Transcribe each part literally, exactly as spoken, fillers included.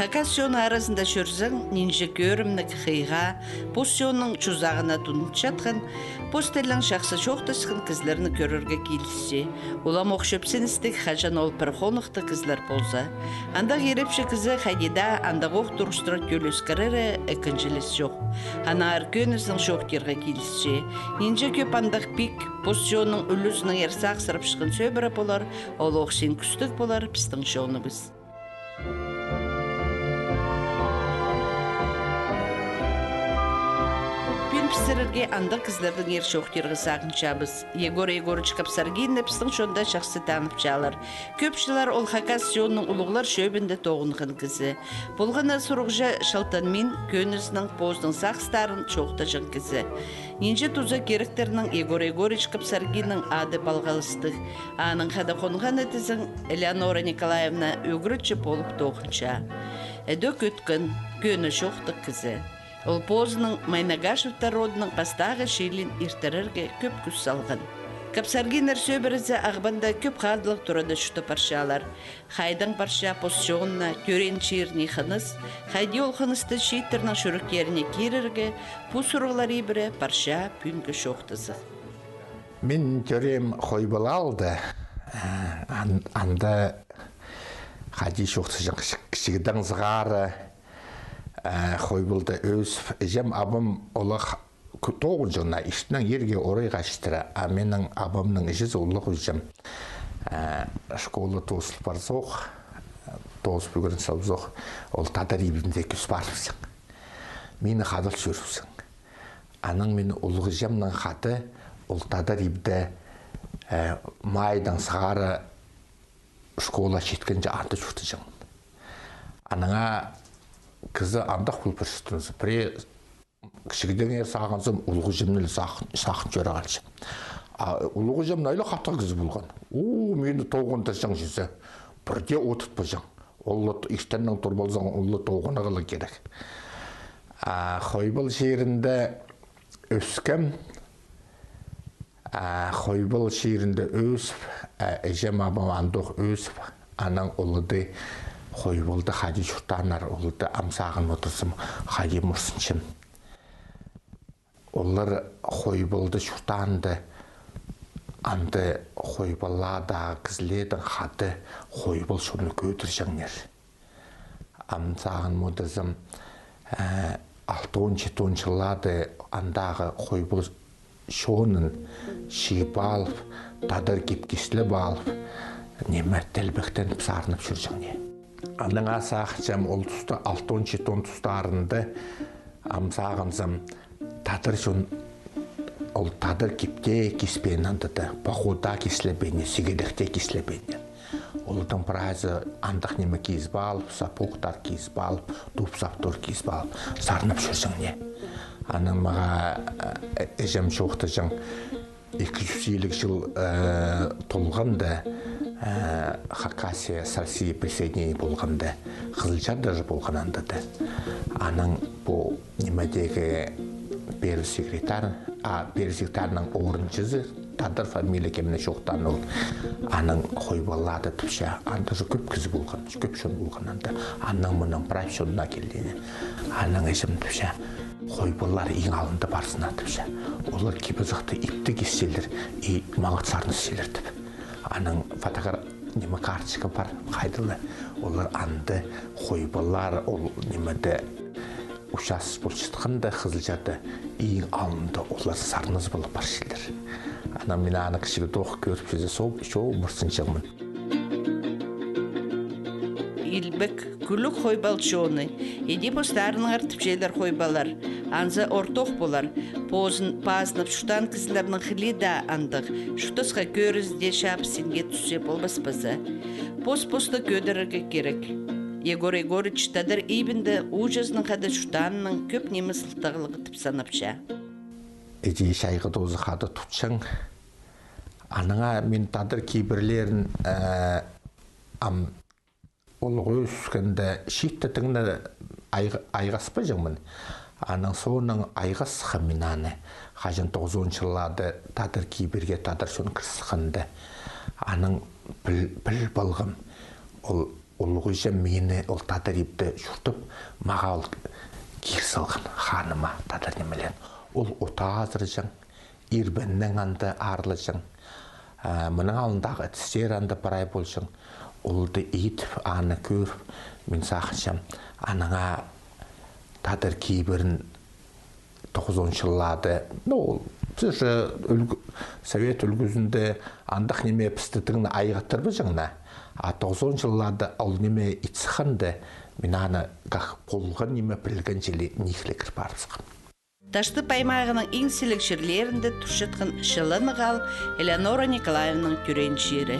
Хакас чоны аразында чӧрзең, нинҷе кӧрімніг, хыйға, пос чонның чозағына тудынчатхан, пос тілнең чахсы чоохтасхан кізілерні кӧрерге килісче. Улам ох чӧпсіністіг, хаҷан ол пір хоных кізілер полза. Андағ ирепчі кізі хайди даа андағ ох турыстыра тӧлескірері ікінҷілес чох. Аннаңар кӧнізінең чоохтирға килісче. Нинҷе кӧп андағ пик, пос чонның ӱлӱзінеңер сағыссырапчатхан сӧбіре полар, ол ох син кӱстіг полар пістің чоныбыс. Пӱӱн піс сірерге андағ кізілердеңер чоохтирға сағынчабыс. Егор Егорыч Капсаргинні пістің чонда чахсы танып чаалар. Кӧп чыллар ол хакас чонның улуғлар чӧбінде тоғынған кізі. Полған на сурығҷы, чылтанмин, кӧнізінең позының сағыстарын чоохтаҷаң кізі. Нинҷе туза киректернең Егор Егорыч Капсаргиннің ады палғалыстығ. Аның хада хонғаны тізең, Элеонора Николаевна ӱгретчі полып тоғынча. Ідӧк ӧткін, кӧні чоохтығ кізі. Ол позының Майнагашевтар родының пастағы чилін иртірерге кӧп кӱс салған. Капсаргиннер сӧбірезі Ағбанда кӧп хадылығ турада чуртап парчалар. Хайдаң парча пос чонына тӧреен чиріне хыныс, хайди ол хынысты чииттернің чӱректеріне кирерге, пу сурығлар ибіре парча пӱӱнгі чоохтазығ. Мин тӧреем Хойбал аалда, ан-, анда хайди чоохтазаң, кічі-, кічігдең сығара, э, Хойбалда ӧзіп, іҷем, абам олар х-, кӧ-, тоғынҷаңнар, иштінең ирге орай хачтыра, а минің абамның іҷезі улуғ іҷем, э, школа тоозыл парзох, тоозып ӱгрен салзох, ол тадар ибінде кӧс парыбызаң. Мині хадыл чӧрібізең. Анаң мин улуғ іҷемнең хада ол тадар ибде, э, майдаң сығара школа читкенҷе анда чуртаҷаң. Анаңа кізі андағ пол парчатхан. Пірее кічігдеңер сағынзам, улуғ іҷемні ле сағын, сағын чӧре халчам. А улуғ іҷем найлы хатығ кізі полған. О, мині тоғындырҷаң чізе. Пірдее одыртпаҷаң. Ол ла т-, иртеннең турып алзаң, ол ла тоғынарға ла кирек. А Хойбал чирінде ӧскем, а Хойбал чирінде ӧзіп, а іҷем-абам андох ӧзіп, анаң оларны Хойбалда хайди чуртааннар, оларны ам сағын одырзам, хайди мурсынчам. Олар Хойбалда чуртаанда, анда Хойбалладағы кізілердең хада Хойбал чонны кӧдірҷеңнер. Ам сағын одырзам, э, алтон-читон чыллада андағы Хойбал чонын чыып алып, тадар кипке ислеп алып, ниме, тілбектеніп, сарнап чӧрҷеңнер. Анаң сағынчам, ол туста, алтон-читон тустарында, ам сағынзам, тадар чон, ол тадар киптең киспеен анда даа, походта киислебеен, сигедектең киислебеен. Оларның прайзы андағ ниме кизіп алып, сапоғтар кизіп алып, тупсаптар кизіп алып, сарнап чӧрҷеңнер. Анаң мағаа, э, іҷем чоохтаҷаң, ікі чӱс илиг чыл, э, толғанда, э, Хакасия с Россией присоединение полғанда, Хызылчарда же полған анда даа. Анаң пу нимедегі первый секретарь, а, первый секретарьның орынҷызы, тадар фамилия кемнең чоохтаан ол. Анаң Хойбаллада тіпче, анда же кӧп кізі полған, кӧп чон полған анда. Анаң мынаң прай чоннар килді. Анаң іҷем тіпче, Хойбаллар иң алнында парзыннар тіпче. Олар кип-азахты ипте кисчелер и маңат сарнасчалар тіп. Анаң фотогра-, ниме, карточка пар, хайдағ ла. Олар анда Хойбаллар, ол нимеде участок полчатханда, Хызылчарда, иң алнында олар сарназып ла парчалар. Анаң мин аны кічігдең кӧріп, чізе, соо, чоо мурсынчаңмын. Илбек, кӱлӱк хойбал чоны. Іди постарынаңар тіпчелер хойбаллар. Анзы ортох полар. Позын пазынып чуртаан кізілернің хылии даа андағ. Чуртасха кӧрізі дее чабыс синге тӱссе полбас па за. Пос-посты кӧдірерге кирек. Егор Егорыч тадар ибінде ууҷазынаң хада чуртаанның кӧп ниме сылтағлығы тіп санапча. Іди чайғы тоозы хада тутчаң. Анаңа мин тадар кибірлерін, э, ам улуғ ӧскенде чииттетігіне айғ-, айғаспаҷаңмын. Анаң соонаң айғасхам мин аны. Хаҷан тоғызон чылларда тадар кибірге тадар чон кір сыхханда. Анаң піл-, піліп алғам. Ол улуғ іҷем мині ол тадар ибде чуртап, мағаа ол кир салған, ханыма, тадар нимелерін. Ол от азырҷаң, ирбеннең анда арылҷаң. А, мының алнындағы тістер анда прай полҷаң. Ол да ит, аны кӧр, мин сағынчам, анаңа тадар кибірін тоғызон чылларда, ну, піс же ӱлгӱ-, совет ӱлгӱзінде андағ ниме пісті тың на айғаттырбаҷаң на. А тоғызон чылларда ол ниме ит сыхханда, мин аны как полған ниме пілген чіли ниик ле кір парыбысхам. Таштып аймағының иң сіліг чирлерінде турчатхан чыланығ аал Элеонора Николаевнаның тӧреен чирі.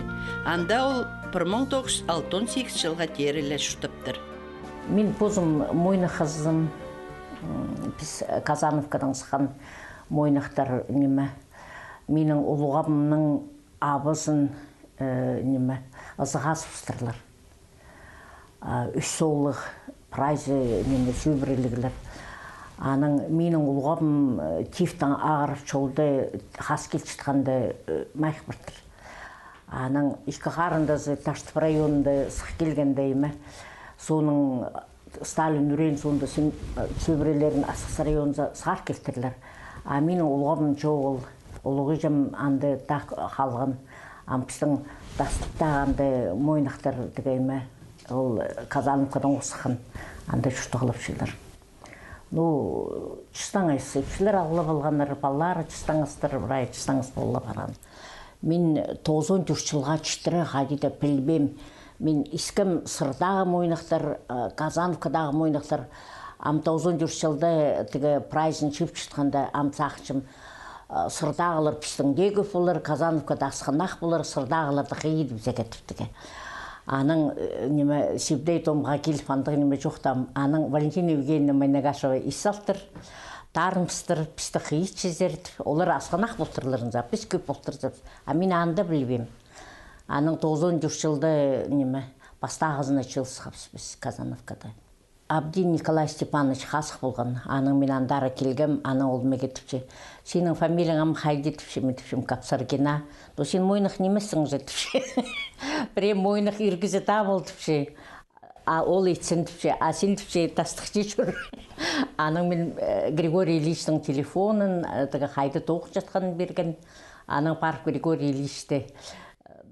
Анда ол пір муң тоғыс чӱс алтон сигіс чылға теере ле чуртаптыр. Мин позым Мойнах хызым, м, піс Казановкадаң сыххан Мойнахтар, ниме, минің улуғабымның абазын, э, ниме, ызыға сыбыстырлар. А, ӱс ооллығ, прайзы, ниме, сӧбіреліглер. Анаң минің улуғабым, э, тифтең ағырып, чолда хас килчеткенде, э, майых партыр. Анаң ікі харындазы Таштып районында сых килгенде, ниме, соонаң Сталин ӱреен соонда син, э, сӧбірелерін Асхыс районзар сығар килтірлер. А минің улуғабым чоғыл, улуғ іҷем анда таа халған. Ам пістің Тастыптағы анда Мойнахтар тігі, ниме, ол Казановкадаң осхан, анда чуртағлапчалар. Ну, чыстаңыс ипчілер алып алғаннар, палалары чыстаңыстар, прай чыстаңыс полып парған. Мин тоғызон тӧрт чылға читіре хайди даа пілбеем. Мин искем, сырдағы Мойнахтар, э, Казановкадағы Мойнахтар. Ам тоғызон тӧрт чылда тігі прайзын чыып чатханда, ам сағынчам, э, сырдағылар пістің дее кӧп полар, Казановкада асхынах полар, сырдағыларды хыйдыбыза кеттіптігі. Анаң, э, ниме, Сибдей томға киліп, андағ ниме чоохтаам. Анаң Валентина Евгеньевна Майнагашева ис салтыр, тарыныбыстыр, пісті хыйчазар тіп. Олар асхынах полтырларынза, піс кӧп полтырзабыс. А мин аны даа пілбеем. Анаң тоғызон тӧрт чылда, ниме, пастағызына чыылысхабыс піс Казановкада. Абдин Николай Степанович хазых полған. Анаң мин андар килгем, анаң ол меге тіпче: «Синің фамилияң ам хайди?» — тіпче. Мин тіпчем: «Капсаргина». «Но син Мойнах нимессің же», — тіпче. «Пірее Мойнах ир кізі таа пол», — тіпче. «А ол итсін», — тіпче. «А син, — тіпче, — Тастыхча чӧр». Анаң мин, э, Григорий Ильичтің телефонын, э, тігі хайда тоғынчатханын пирген. Анаң парып Григорий Ильичті, э,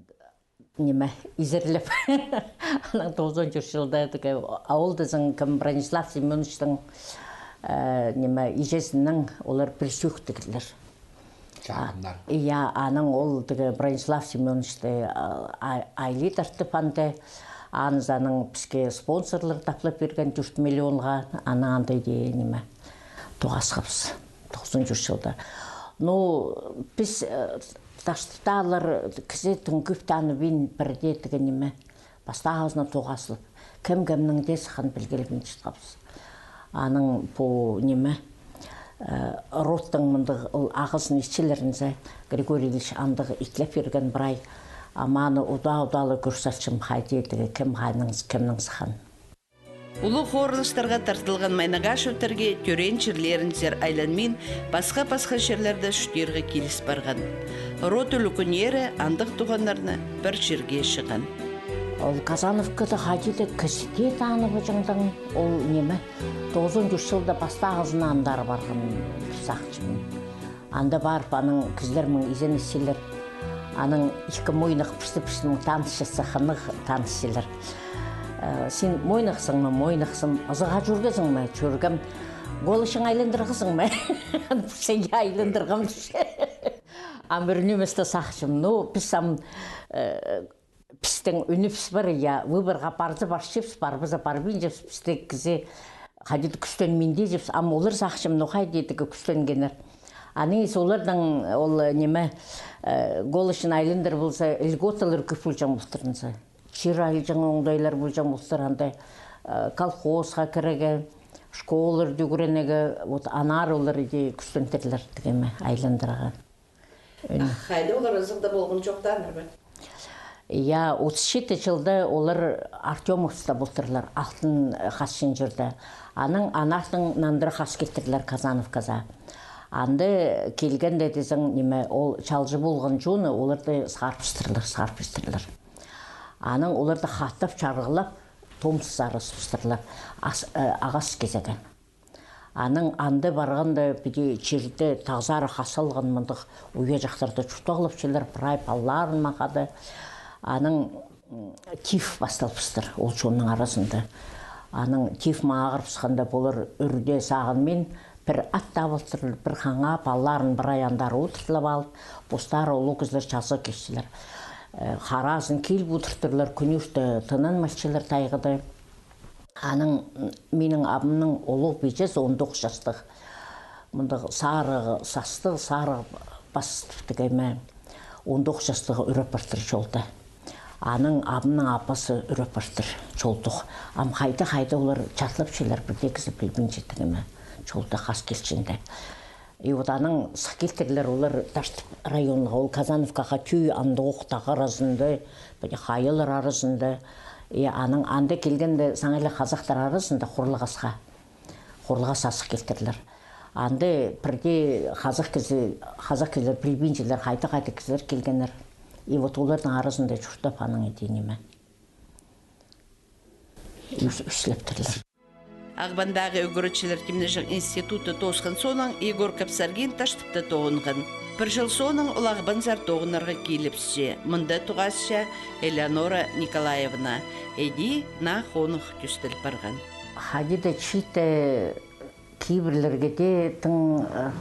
ниме, изерлеп. Анаң тоғызон тӧрт чылда тігі, а ол тізең кем, Бронислав Семёновичтің, э, ниме, иҷезінең олар пір сӧӧктіглер. Чағыннар. А, я, анаң ол тігі Бронислав Семёновичті, а, а, айлидыр тіп анда, анзы анаң піске спонсорлар таплап пирген тӧрт миллионға, анаң анда дее, ниме, тоғасхабыс тоғызон тӧрт чылда. Ну, піс, э, Таштыптағылар кізі тың кӧп таныбин, пірдее тігі, ниме, пастағызына тоғасылып, кем кемнің дее сыххан пілгелбин чатхабыс. Анаң пу, ниме, э, родтың мындағ ол ағызын итчелерінзер, Григорий Ильич андағ итлеп пирген прай. Ам аны удаа-удаа ла кӧр салчам, хайди тігі, кем хайның, кемнің сыххан. Улуғ хорылыстарға тартылған Майнагашевтерге тӧреен чирлерінзер айланмин, пасха-пасха чирлерде чуртирға киліс парған. Род ӱлӱкӱннері андағ туғаннарны пір чирге чыған. Ол Казановкада хайди даа кізі дее таныбаҷаңнаң, ол, ниме, тоғызон тӧрт чылда пастағызына андар парған, сағынчам. Анда парып, анаң кізілер мин изенісчелер. Анаң ікі Мойнах пірсі-пірсінең танысчаза, хынығ танысчалар. Э, «Син Мойнахсың ма?» «Мойнахсым». «Ызыға чӧргезің ме?» «Чӧргем». «Голышың айландырғазың ма?» «Пірсі, я, айландырғам», — тіпче. Ам пір ниместі сағынчам. Ну, піс ам, э, пістің ӱнібіс пар, я, выборға парза парчабыс, парбаза парбинчабыс, пісті кізі хайди даа кӱстенминчебіс, ам олар, сағынчам, ну хайди даа кӱстенгеннер. Анаң ис оларның ол, ниме, э, голышын айландыр полза, льготалар кӧп полҷаң полтырынза. Чир алҷаң оңдайлар полҷаң полтыр, анда, э, колхозха кірерге, школаларда ӱгренерге, вот аннаңар олар иди кӱстентірлер тігеме айландырарға. Ӧні. А хайда олар ызыхта полған чоохтааннар ба? Я, отыс читі чылда олар Артёмовста полтырлар, Алтын хасчаң чирде. Анаң анартын нандыра хас килтірлер Казановказа. Анда килгенде тізең, ниме, ол чалҷы полған чонны оларды сығарыбыстырлар, сығарыбыстырлар. Анаң оларды хатап, чарғылап, Томсыз арастыбыстырлар ағас кизеге. Анаң анда парғанда, піди чирде тағзары хас салған мындағ уя чахтарда чуртағлапчалар, прай палаларын ма хада. Анаң тиф пасталыбыстыр ол чонның аразында. Анаң тиф ма ағырыбысханда, полар ӱр дее сағынмин, пір ат табылтыр, пір хаңаа, палаларын прай андар одыртып алып, постары улуғ кізілер чаза килчелер. Харазын киліп одыртырлар, кӱнӧрте тынанмалчалар тайғада. Анаң минің абымның улуғ пиҷезі, он тоғыс частығ, мындағ сарығ састығ, сарығ пастығ тігі ниме, он тоғыс частығ ӱр апартыр чолда. Анаң абымның апазы ӱр апартыр чолдох. Ам хайда-хайда олар чарлапчалар, пірдее кізі пілбинче тігі ниме, чолда хас килчең дее. И вот анаң сых килтірлер олар Таштып районға, ол Казановкаға тӧӧй, андох тағ аразында, піле, хайалар аразында. И анаң анда килгенде саңай ла хазахтар аразында Хурлығасха, Хурлығасха сых килтірлер. Анда пірдее хазах кізі, хазах кізілер пілбинчелер, хайда-хайда кізілер килгеннер. И вот олардың аразында чуртап, анаң иди ниме, ӱс-, ӱслептірлер. Ағбандағы ӱгретчілер тимнеҷең институтты тоосхан соонаң Егор Кобзаргин Таштыпта тоғынған. Пір чыл соонаң ол Ағбанзар тоғынарға килібісче. Мында тоғасча Элеонора Николаевна. Іди наа хоных тӧстел парған. Хайди даа чиитте кибірлерге дее тың, э,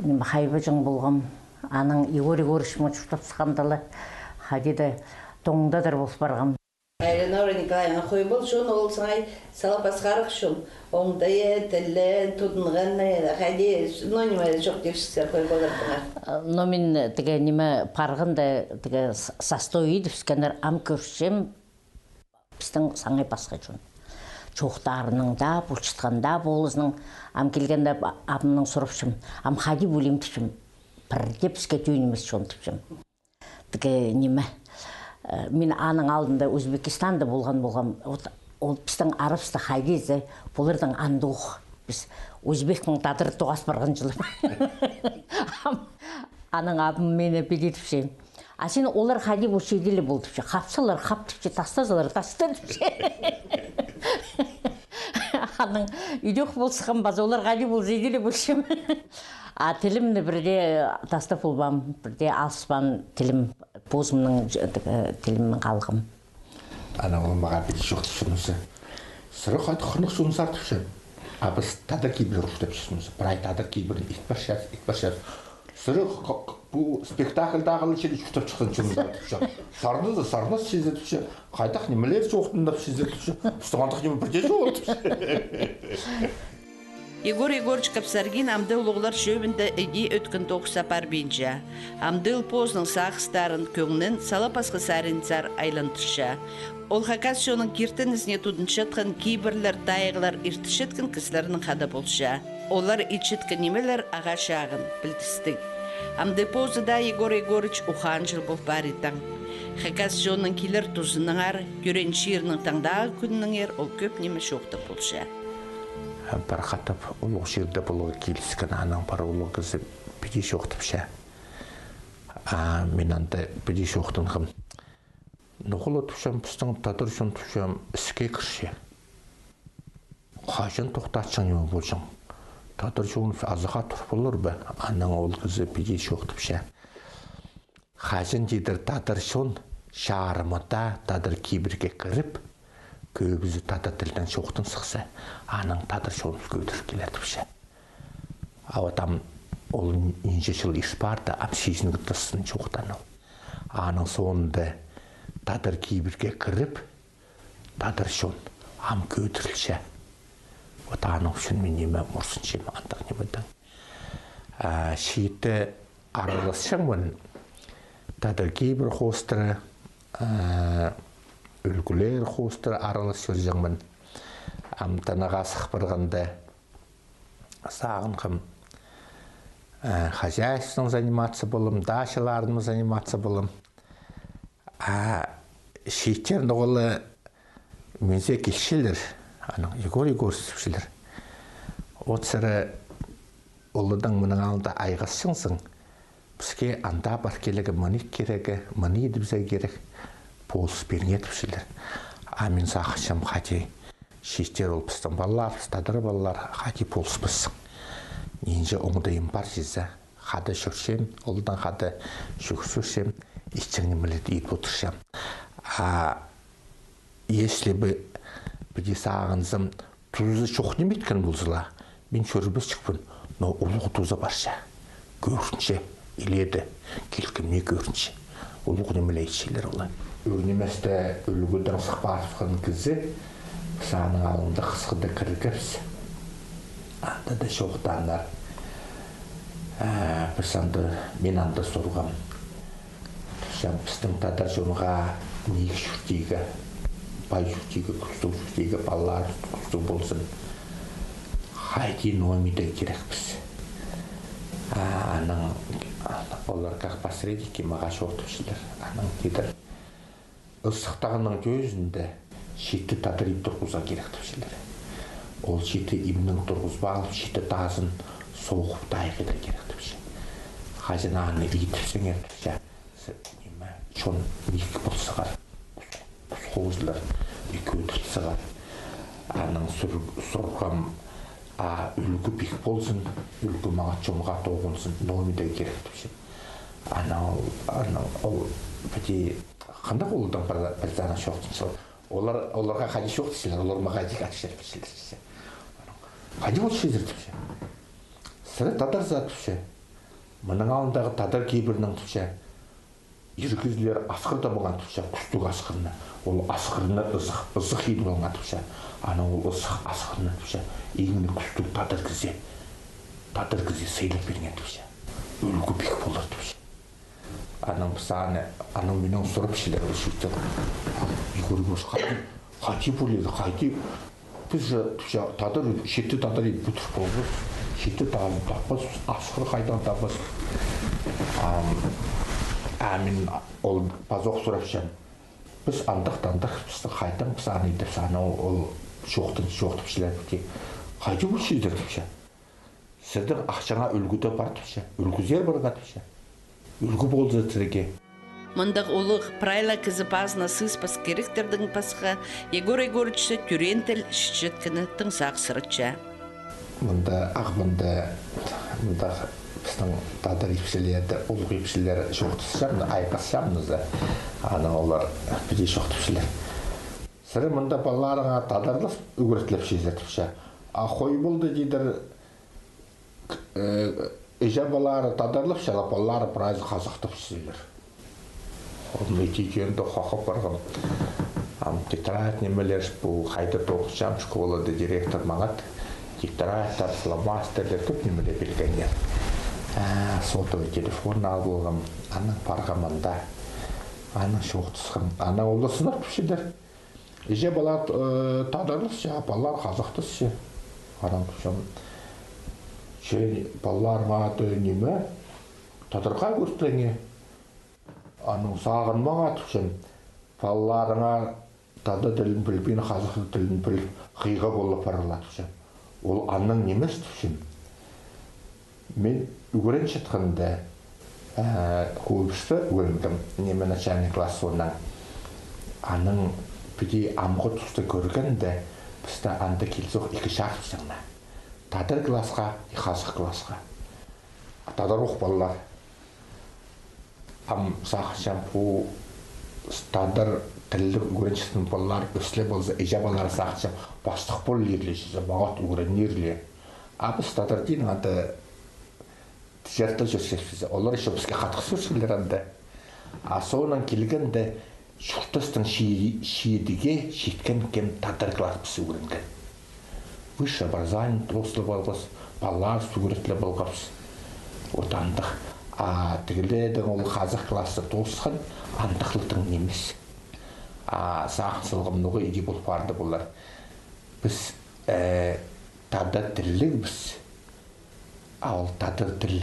ниме, хайбаҷаң полғам. Анаң Егор Егорыч мына чуртап сыхханда ла хайди даа тоңдадар пол парғам. Элеонора Николаевна, хой пол чон, ол саңай сала пасхарах чон. Оңдайы, тілі, тудынған, хайди, ну, ниме чох тирчезер, хой полар тыңар. Но мин тігі ниме парғанда, тігі с-, састой идібіскеннер, ам кӧрчем, пістің саңай пасха чон. Чоохтарының даа, полчатхан даа полызының, ам килгенде аб-, абымнаң сурапчам, ам хайди полим тіпчем, пірдее піске тӧӧй нимес чон тіпчем. Тігі ниме, э, мин аның алдында Узбекистанда полған полғам. Вот ол пістің арабыста хайди зе, полардаң андох. Піс узбектің тадар тоғас парған чылым. Анаң абым мині піди тіпче: «А син олар хайди полча, иди ле пол», — тіпче. «Хапсалар, хап, — тіпче, — тастазалар, таста», — тіпче. Анаң идӧк пол сыххам, паза олар хайди полза, иди ле полчам. А тілімні пірдее тастап полбаам, пірдее алыспаам, тілім, позымның, э, тілімнең халғам. Анаң ол мағаа піди чоохтапча: «Сірер хайдағ хынығ чонзар, — тіпче. — А піс тадар кибірге чуртапчабыс, прай тадар кибірін ит парчабыс, ит парчабыс. Сірер х-, х-, пу спектакльдағылар чіли чуртапчатхан чонзар, — тіпче. — Сарназа, сарнас чізе, — тіпче. — Хайдағ нимелер чоохтанча чізе, — тіпче. — Пістің андағ ниме пірдее чоғыл», — тіпче. Егор Егорыч Кобзаргин амды улуғлар чӧбінде іди ӧткін тоғыс апарбинча. Амды ол позының сағыстарын, кӧңнін сала пасха саринзар айландырча. Ол хакас чонның киртінізіне тудынчатхан кибірлер, тайығлар иртірчеткен кізілернең хада полча. Олар итчеткен нимелер ағаа чағын, пілдістіг. Амды позы даа Егор Егорыч ухаанҷыл пол паритаң. Хакас чонның килер тузынаңар, тӧреен чирінің таңдағы кӱнінеңер ол кӧп ниме чоохтап полча. Пір хатап улуғ чирде поларға киліскен, анаң пір улуғ кізі піди чоохтапча. А мин анда піди чоохтанғам. «Ноға ла, — тіпчем, — пістің тадар чон, — тіпчем, — іске кірче. Хаҷан тохтатчаң, ниме полҷаң? Тадар чон азыға тур полар ба?» Анаң ол кізі піди чоохтапча: «Хаҷан тидір тадар чон чарымы даа тадар кибірге кіріп, кӧбізі тадар тілдең чоохтан сыхса, анаң тадар чоныбыс кӧдіріл килер», — тіпче. А вот ам ол нинҷе чыл ис парды, ам сизінгі тастын чоохтаан ол. Аның соонда тадар кибірге кіріп, тадар чон ам кӧдірілче. Вот аның ӱчӱн мин ниме морсынчам андағ нимедең. А, чиитте араласчаңмын, тадар кибір хоостыра, а, ӱлгӱлер хоостыра аралас чӧрҷеңмін. Ам танығ сых парғанда сағынғам, э, хозяйствонаң заниматься полам, дачаларым заниматься полам. А чииттер ноға ла мин зе килчелер, анаң Егор Егорыч тіпчелер: «От сірер оларның мының алнында айғасчаңзың, піске анда пар килерге, мыны кирек, мыны идібізерге кирек, полыс пиріңер», — тіпчелер. А мин сағынчам, хайди чииттер ол пістің палаларыбыс, тадар палалар, хайди полыспассың. Нинҷе оңдайым пар чізе, хада чӧрчем, оларнаң хада чӧрчем, итчең нимелерді ит одырчам. А если бы піди сағынзам, туза чох ниме иткен полза ла, мин чӧрбесчікпін, но улуғ туза парча. Кӧрінче, иледе, килкімнең кӧрінче. Улуғ нимелер итчелер олар. Ӱр ниместе ӱлгӱдең сых парыбысхан кізі, піс аның алнында хысхыда кіргебіс. Анда даа чоохтааннар. А, піс анда, мин анда сурғам. Тіпчем, пістің тадар чонға ниик чуртирға, пай чуртирға, кӱстіг чуртирға, палалар кӱстіг ползын. Хайди номидег кирекпіс. А, анаң олар как посредники мағаа чоохтапчалар. Анаң тидір. Ызыхтағның тӧзінде читі тадар иб турғызарға кирек тіпчелер. Ол читі ибнең турғызып алып, читі тазын соғып тайғирға кирек тіпче. Хаҷан аны идіпсеңер тіпче, с-, ниме, чон ниик пол сығар, хозылар, ікӧділ сығар. Анаң сур-, сурғам, а, ӱлгӱ пик ползын, ӱлгӱ маңат чонға тоғынзын, номидег кирек тіпче. Анаң ол, анаң ол, піди, хандағ олардаң пір, пір дее чоохтанча. Олар, оларға хайди чоохтапчалар, олар мағаа ідӧк атча пирчелер тіпче. Хайди полчазар тіпче. Сірер тадар за тіпче. Мының алнындағы тадар кибірнең тіпче. Ир кізілер асхыр табынған тіпче, кӱстіг асхырны. Ол асхырны ызых, ызых идіп алған тіпче. Анаң ол ызых асхырны тіпче. Иң не кӱстіг тадар кізі. Тадар кізі сыйлап пирген тіпче. Ӱлгӱ пик полар тіпче. Анаң піс аны, анаң минең сурапчалар, ол чииттер. Егор Егорович, хайди, хайди полар, хайди? Піс же, тіпче, тадар, читі тадар иб пӱдір полбас, читі тадар таппас, асхыр хайдаң таппас. Ам, а мин ол пазох сурапчам. Піс андағ-тандағ, пістің хайдаң, піс аны идербіс, анаң ол чоохтан, чоохтапчалар піди. Хайди полчазар тіпче. Сірернің ахчаңа ӱлгӱ дее пар тіпче. Ӱлгӱзер пар ға тіпче. Ӱлгӱ полза сірерге. Мындағ улуғ прайла кізі пазына сыыспас киректердең пасха, Егор Егорычты тӧреен тіл чітчеткені тың сағыссыратча. Мында, Ағбанда, мында пістің тадар ипчілері, улуғ ипчілері чоохтасчам, айғасчам за. Анаң олар піди чоохтапчалар. Сірер мында палаларыңа тадарлап ӱгретлепчезер тіпче. А хой полды тидір, Э, іҷе-палалары тадарлапча ла, палалары прайзы хазахтапчалар. Ол ме тидір, анда хахап парғам. Ам тетрадь нимелер, пу хайда тоғынчам, школада директор мағат тетрадьтар, фломастерлер, кӧп нимелер пиргеннер. А, сотовый телефон алғам, анаң парғам анда. Анаң чоохтасхам. Анаң олар сынап тіпчелер. Іҷе-пала, э, тадарласча, палалар хазахтасча. Анаң тіпчем, че палаларыңа ниме, тадарға ӱгрет ле. Анаң сағынмаң тіпчем, палаларыңа тадар тілін пілбин, хазах тілін піліп, хыйға полып парар ла тіпчем. Ол анаң нимес тіпчем. Мин ӱгренчеткенде, э, кӧбізі ӱгренгем, ниме, начальный класс соонаң. Анаң піди амғы туста кӧргенде, пісті анда килзек ікі чарыпчаңнар. Тадар классха и хазах классха. А тадар ох палалар. Ам сағынчам, пу тадар тілліг ӱгренчеткен палалар ӧс ле полза, іҷе-палалар, сағынчам, пастых полар ле, чізе, маңат ӱгренер ле. А піс тадар тілін анда тыҷарта чӧрчебіс. Олар ещё піске хатығ сӧсчелер анда. А соонаң килгенде, чуртастың чии-, чиитіге читкен кем тадар класс піс ӱгренген. Высшее образование тоозып алғабыс, палаларыбысты ӱгрет ле полғабыс. Вот андағ. А тігілердең ол хазах класста тоосхан, андағлығ тың нимес. А сағын салғам, ноға иди пол парды полар. Піс, э, тадар тіллігбіс. А ол тадар тіл,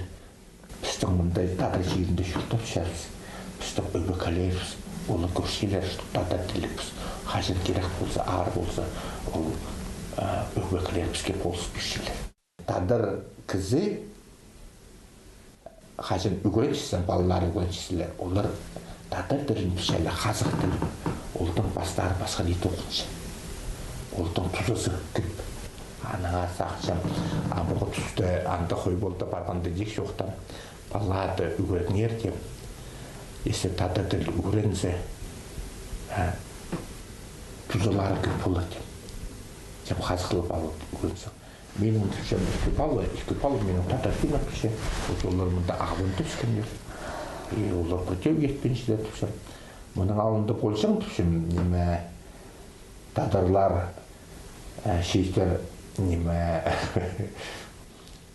пістің мында тадар чирінде чуртапчабыс. Пістің ӧбекелерібіс, олар кӧрчелер, что тадар тіллігбіс. Хаҷан кирек полза, аар полза, ол, а, ӧбекелер піске полыс пирчелер. Тадар кізі хаҷан ӱгренчезең, палалар ӱгренчезелер, олар тадар тілін пілчелер, хазах тілін. Олдың пастары пасха даа тоғынча. Олдың тузазы кӧп. Анаң сағынчам, амғы туста анда Хойболда парғанда дик чоохтаан. Палаларды ӱгредіңер, тим. Если тадар тіл ӱгрензе, а, тузалары кӧп полар, тим. Тим, хазых ла пала ӱгрензе. Минің, тіпчем, ікі пала, ікі пала минің тадар тілін пілче. Вот олар мында Ағбанда ӧскеннер. И олар пірдее итпинчелер, тіпчем. Мының алнында полҷаң, тіпчем, ниме, тадарлар, э, чииттер, ниме,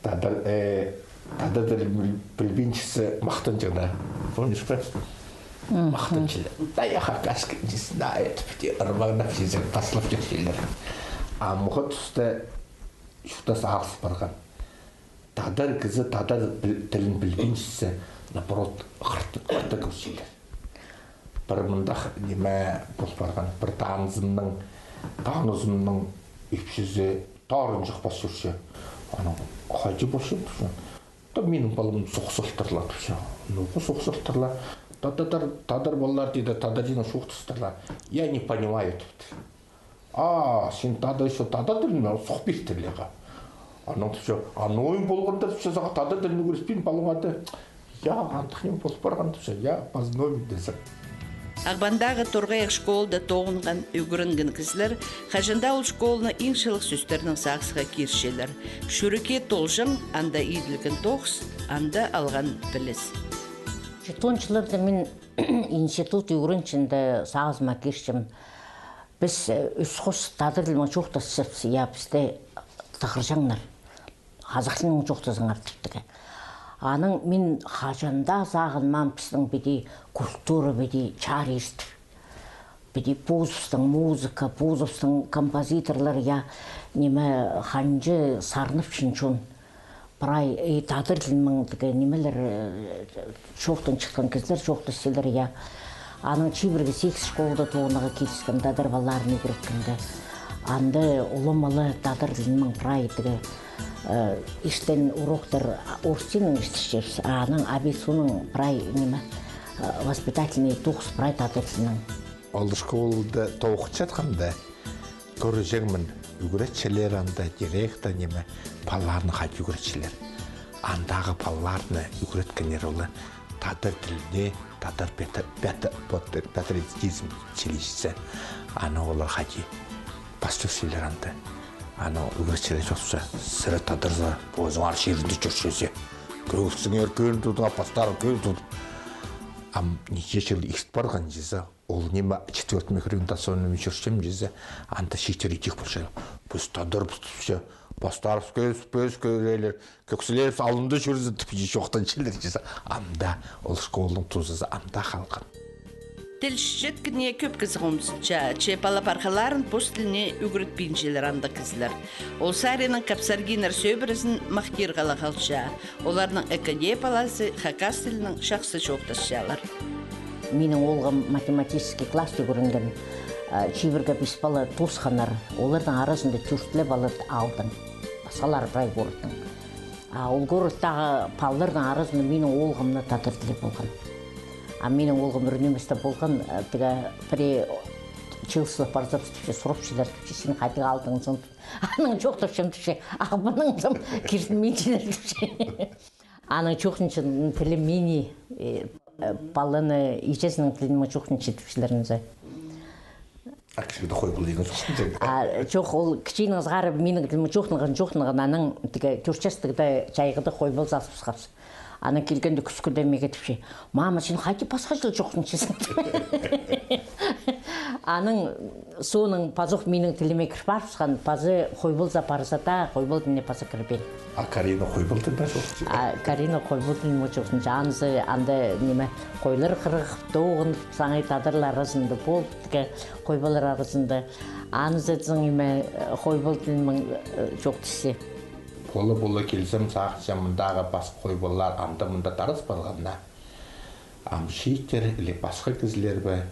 тадар, э, тадар тілін піл-, пілбинчезі махтанҷаң даа. Помнишь па? Мгм. Махтанчалар. Да я хакасский не знаю, тіп, ырмағына пілзе пазылып чӧрчелер. Амғы туста чуртас ағас парған. Тадар кізі тадар піл-, тілін пілбинчезі, наоборот, хырт-, хыртта кӧрчелер. Пір мындағ ниме пол парған, пір танызымның, танызымның ипчізі тарын чыхпас чӧрче. Анаң хайди полча, тіпче. Да минің палам соғыс салтырлар, тіпче. Ноға соғыс салтырлар? Да тадар, тадар палалар, тиді, тадар тілінең чоохтастырлар. Я не понимаю, тіпті. А, син тадар, ещё тадар тілінең соғыс пиртірлер. Анаң тіпче, а ноо ниме полғанда, тіпче, сағаа тадар тілін ӱгретпин палаңа, тіпче. Я, андағ ниме пол парған, тіпче, я, познайым, тізем. Ағбандағы Торғайах школада тоғынған, ӱгренген кізілер хаҷан даа ол школаны иң чылығ сӧстернең сағысха кирчелер. Чӱрекке толҷаң анда иділген тоғыс, анда алған піліс. Читон чылларда мин институт ӱгренҷең дее сағызыма кирчем. Піс, э, ӱс хос тадар тілінең чоохтасчабыс, я, пісті тығырҷаңнар. Хазах тілінең чоохтазыңар, тіптігі. Анаң мин хаҷан даа сағынмаам, пістің піди культура піди чарир тіп. Піди позыбыстың музыка, позыбыстың композиторлар, я, ниме, ханҷа сарнапчаң чон. Прай, и тадар тілінең тігі нимелер, э, чоохтанчатхан кізілер чоохтасчалар, я. Анаң чибіргі сигіс школада тоғынарға киліскен, тадар палаларын ӱгреткенде. Анда уламалы тадар тілінең прай тігі, э, иртен уроктар орыс тілінең иртірчебіс, а анаң обед соонаң прай ниме, э, воспитательный тоғыс прай тадар тілінең. Ол школада тоғынчатханда, кӧрҷеңмін, ӱгретчілер анда, директор, ниме, палаларны хайди ӱгретчелер. Андағы палаларны ӱгреткеннер олар тадар тіліне, тадар патри-, патри-, патри-, патриотизм чіли чізе. Аны олар хайди пастырчалар анда. Аны ӱгретчілер чоохтапча, сірер тадар за, позыңар чирінде чӧрчезер. Кӧгсіңер кӧн тудыңар, пастарың кӧн тудып. Ам нинҷе чыл ирт парған чізе. Ол ниме, четвёртый микрорайонда соны мин чӧрчем чізе, анда чииттер идӧк полча. Піс тадарбыс тіпче, пастарыбыс кӧс-, пӧс кӧрерлер, кӧксілерібіс алнында чӧрзін тіп, чоохтанчалар чізе. Анда ол школаның тузазы анда халған. Тіл читчеткеніне кӧп кізі хомзынча, че пала-пархаларын пос тіліне ӱгретпинчелер андағ кізілер. Ол саринаң капсаргиннар сӧбірезін махтирға ла халча. Оларның ікі дее палазы хакас тілінең чахсы чоохтасчалар. Минің оолғым математический класс ӱгренген, а, чибіргі пис пала тоосханнар, оларның аразында тӧрт ле пала алтын. Пасхалары прай городтың. А ол городтағы палаларның аразында минің оолғымның тадар тілі полған. А минің оолғым ӱр нимес тее полған, а, тігі пірее чыылысха парзабыс тіпче, сурапчалар тіпче, син хайдағ алтынзың? Анаң чоохтапчам тіпче, Ағбаннаңзым, киртінминчелер тіпче. Анаң чоохтанча, тілі мині, э, э, паланы иҷезінің тілінең чоохтанча тіпчелер нооза. А кічігде Хойбал тіген чоохтанча? А, чох, ол кічігінең сығара минің тілімнең чоохтанған, чоохтанған, анаң тігі тӧрт частығда чайғыда Хойбал сағыс пасхабыс. Анаң килгенде кӱскӱде мағаа тіпче: «Мама, син хайди пасха чыл чоохтанчазың?» Анаң соонаң пазох минің тіліме кір парыбысхан, пазы Хойбалзар парза даа, Хойбал тіліне паза кірбеен. А Карина Хойбал тілінең чоохтанча? А Карина Хойбал тілінең чоохтанча. Анзы анда ниме, хойлар хырығып, тоғынып, саңай тадарлар аразында полып, тігі хойбаллар аразында. Анзы тізең ниме, Хойбал тілінең, э, чоохтасча. Пола-пола килзем, сағынчам, мындағы пасха хойбаллар анда-мында тарас парғаннар. Ам чииттер или пасха кізілер бе,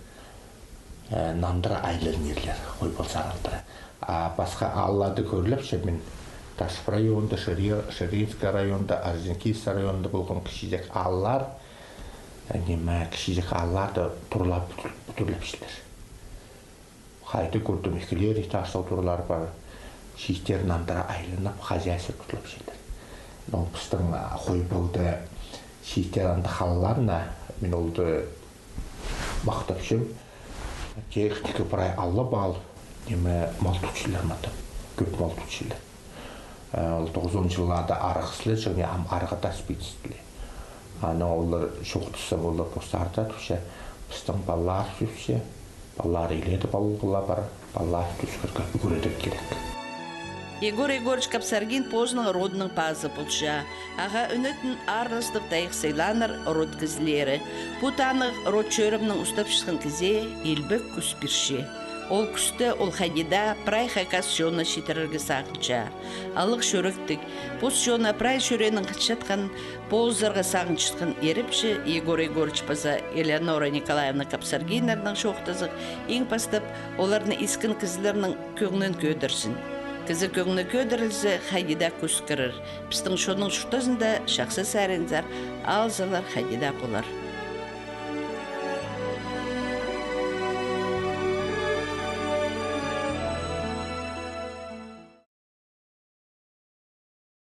э, нандыра айланнарлар, Хойбалзар андыра. А пасха аалларда кӧрілче, мин Ташып районда, Шери-, Ширинский районда, Орджоникидзе районда полған кічіҷек ааллар, э, ниме, кічіҷек аалларда турлап пӱтір-, пӱтірлепчелер. Хайди кӧрдім, ікілер этажтығ туралар пар, чииттерін андыра айланып, хозяйство тудылапчалар. Но пістің, а, Хой полда чииттер анда халларына, мин олды махтапчам. Техника прай алып ал, ниме, мал тутчалар мында. Кӧп мал тутчалар. Э, ол тоғызон чылларда арығ ізілчең, ам арығ даа ізбеен ізілче. Аны олар чоохтасса, олар постары даа тутча, пістің палалар тутча, палалар илееде палалар пар, палалар тӱскірге ӱгредерге кирек. Егор Егорович Капсаргин позының родының пазы полча. Ағаа ӱнетін аарластығ тайығ сыйлааннар род кізілері. Пу танығ род чӧрімнең устапчатхан кізее илбек кӱс пирче. Ол кӱсте ол хайди даа прай хакас чонына читірерге сағынча. Алығ чӱректіг, пос чонына прай чӱреенең хынчатхан, полызарға сағынчатхан ирепчі Егор Егорович паза Элеонора Николаевна Капсаргиннарның чоохтазығ, иң пастап, оларны искен кізілернің кӧңнін кӧдірзін. Кізі кӧңні кӧдірілзе, хайди даа кӱс кірер. Пістің чонның чуртазында чахсы саринзар, алзалар хайди даа полар.